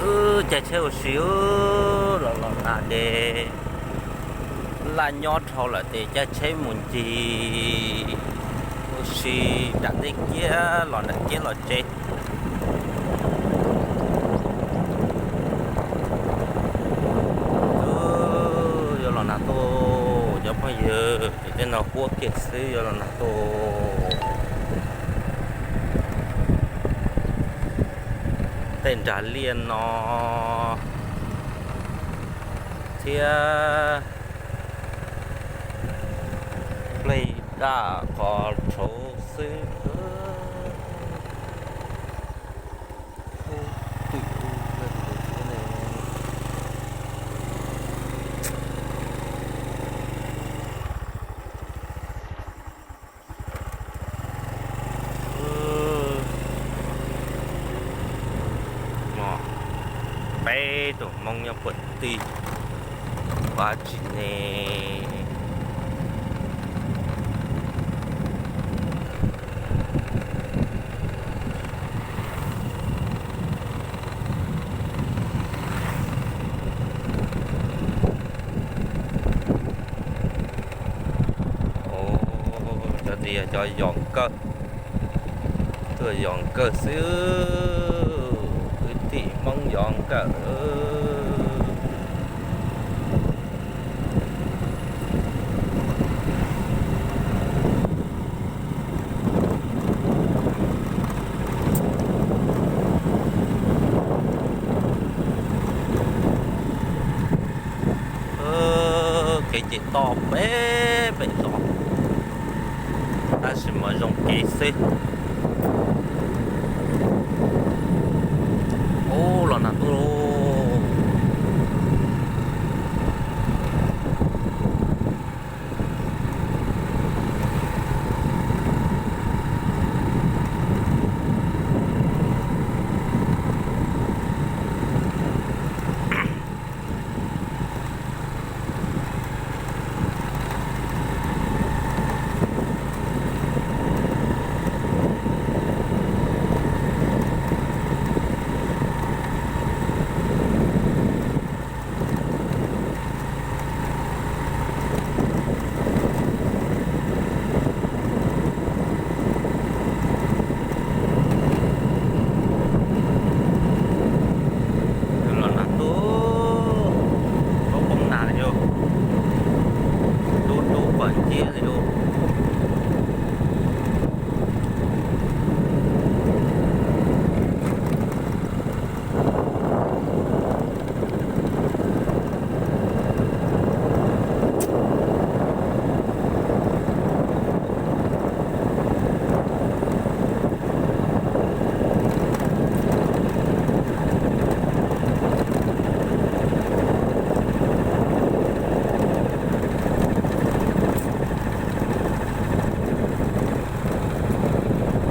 Caij tsheb ua si, los los nag ces laj nyob dhau lawm ces caij tsheb mus ncig ua si nram ntej kiag los nram kiab los tsev. Yuav los nag tuaj cov phooj ywg, ces tej no huab kiag xwb yuav los nag tuaj. Tej nrag liaj no thiab nplej daj qhov tshauv xwb. Peb tus Hmoob nyob puag tim vaj tsis ne. Cov ntawd yog cov yos nkawj, tuaj yos nkawj xwb, kwv tij Hmoob yos nkawj. Kev ces toj pem pem tod, tab sis mas zoo kev xwb. Ub, los nag tuaj lauj. Los nag tuaj, poob poob nag li yus, dub dub pas nciab li yus.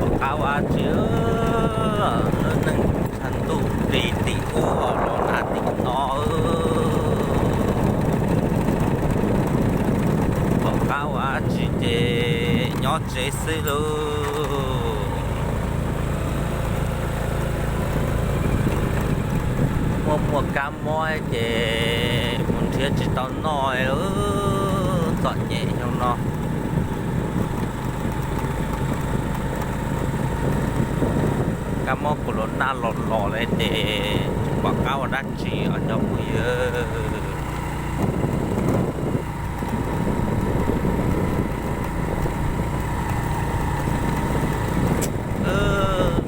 Pom qab ua dab tsi, lub neej txhaj ntuj ris tim ub los nag tim no. Pom qab ua dab tsi ces nyob tsev xwb lauj. Muaj muaj kab mob ces mus nrhiav tsis tau noj, txom nyem xyoo no. Kab mob corona los los li ces tsis pom qab ua dab tsi os cov phooj ywg.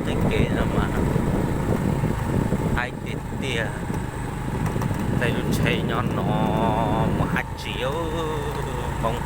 Tej kev no mas haib tiag tiag. Tej lub tsheb nyob no mus dab tsi Hmoob.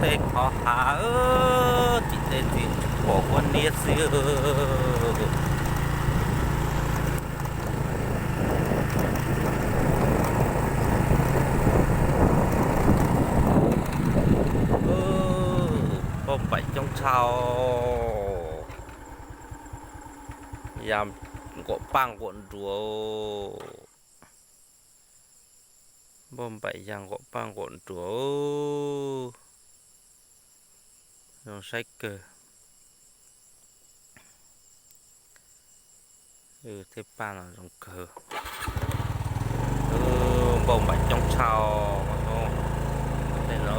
tej qhov hav, tim tej tim pom huab niab xwb. Npauj npaim coob tshaj. Ya nquam paj nquam nruas. Npauj npaim ya nquam paj nquam nruas. Zoo saib kawg. Tej paj no zoo kawg. Npauj npaim coob tshaj. Tej no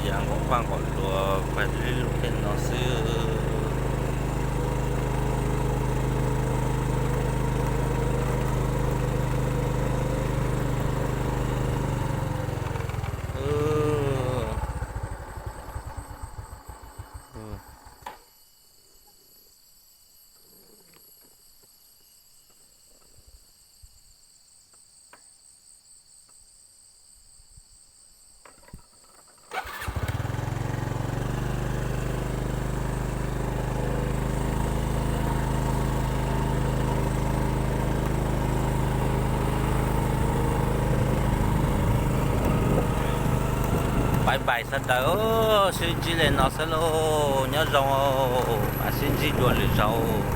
ya nquam paj nquam nruas pais lub tej no xwb. Pais npaim sawv daws, sib ntsib li no xwb lauj, nyob zoo, mam sib ntsib dua lwm zaus.